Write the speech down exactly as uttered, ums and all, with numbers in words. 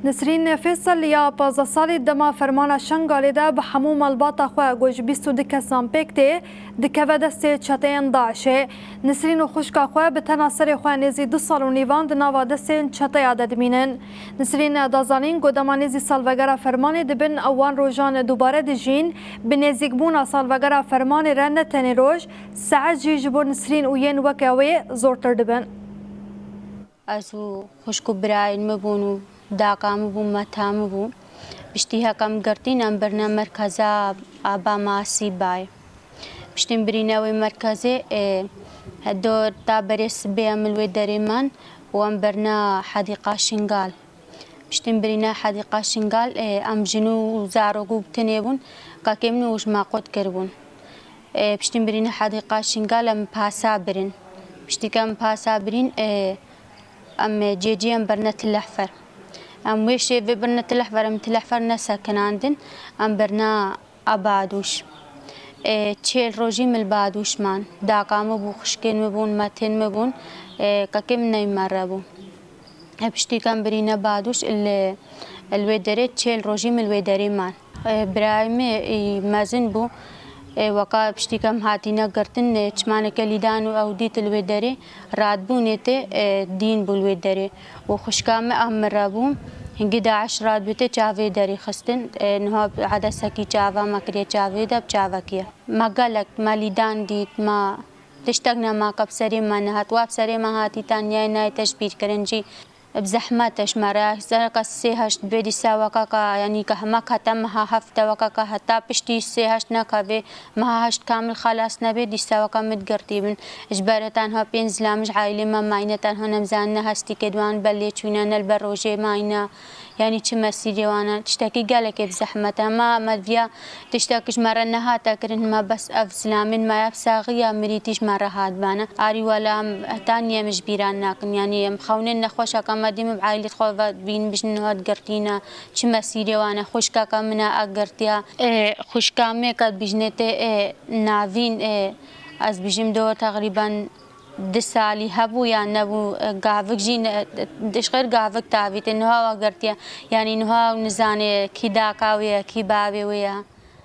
Nisrîn Fêsel ya pazdeh salî dema fermana Şengalê de bi hemû malbata xwe ku ji bîst û du kesan pêk tê, dikeve destê çeteyên DAIŞê. Nisrîn û xwişka xwe bi tena serê xwe nêzî du sal û nîvan di nava destên çeteya de dimînin. Nisrîn da zanîn ku dema nêzî salvegera fermanê dibin, ew wan rojan dubare dijîn, bi nêzîkbûna salvegera fermanê re ne tenê roj, saet jî ji bo Nisrîn û yên weke wê zortir dibin. Ez û xwişk û birayên min bûn û daka min bû, meta min bû. Piştî heke min girtîn, em birine merkeza Aba Masî Bay. Piştî em birîne wê merkezê, ê, dor ta berê sibê em li wê derê man û em birine Hedîqa Şingal. Piştî em birîne Hedîqa Şingal, ê, em jin û zarok û bi tinê bûn, kakê min û ji me qut kiribûn. Ê, piştî em birîne Hedîqa Şingal, em pasa birin. Piştî ke em pasa birîn, ê, em cêcî em birine Tilehfer. Em wê şêvê birine Tilehfer, em Tilehfer nesekinandin, em birine a Badûş. Ê, çêl rojî min li Badûş man. Daka min bû, xwişkên min bûn, metên min bûn. Ê, kakê min ney me re bû. Ê, piştî ke em birîne Badûş, li, li wê derê çêl rojî min li wê derê man. Ê, birayê min, ê, mezin bû. Ê, weka piştî ke em hatîne girtin, ê, çimaneke lîdan û ew dît li wê derê. Radbûnê tê, e, dîn bû li wê derê. Û xwişka min a min re bû. Hingî DAIŞ radbû tê çavê derî xistin. E, niha edesekî çava me kiriye çavê de bi çavekî ye. Me gelek, me lîdan dît, me tiştek nema ke bi serê me nehat. Wa bi serê me hatî tanyayê nayê tejbîrkirin jî. Bi zehmet e ji me re. Sereka sê heşt bê dîsa wekeka, yanî ke hema kete meha heft e wekeka heta piştî sê heşt nekevê, meha heşt kamil xelas nebe, dîsa weka min digirtî bin. Ji ber tenha pênc zilam ji aîlê me mayne, tenha nemzanine hestîkê di wan belê çûne, ne li ber rojê mayne. Yanî çi mesîrê wan e, tiştekî gelekê bi zehmet e. Hema me viya Tiştek ji me re nehate kirin, me bes ev zilamên me ya bi saxiya mirîtî ji me re hatibane. Arî wela em heta niye min ji bîran nakin. Yanî em xewnên nexweşeke me dî min bi aîlî xwe ve bîn bijin niha digirtîne. Çi mesîrê wan e, xwişkeke min e, e girtiya. Ê, xwişka me ke dibîjnê tê, ê, navîn, ê, ez bijim do teqrîben du salî hebû ya nebû, e, gavik jî ne, e, ji xêr gavik tavî tê, niha wa girtiye. Yanî niha nizane kî daka wê ye, kî bavê wê ye.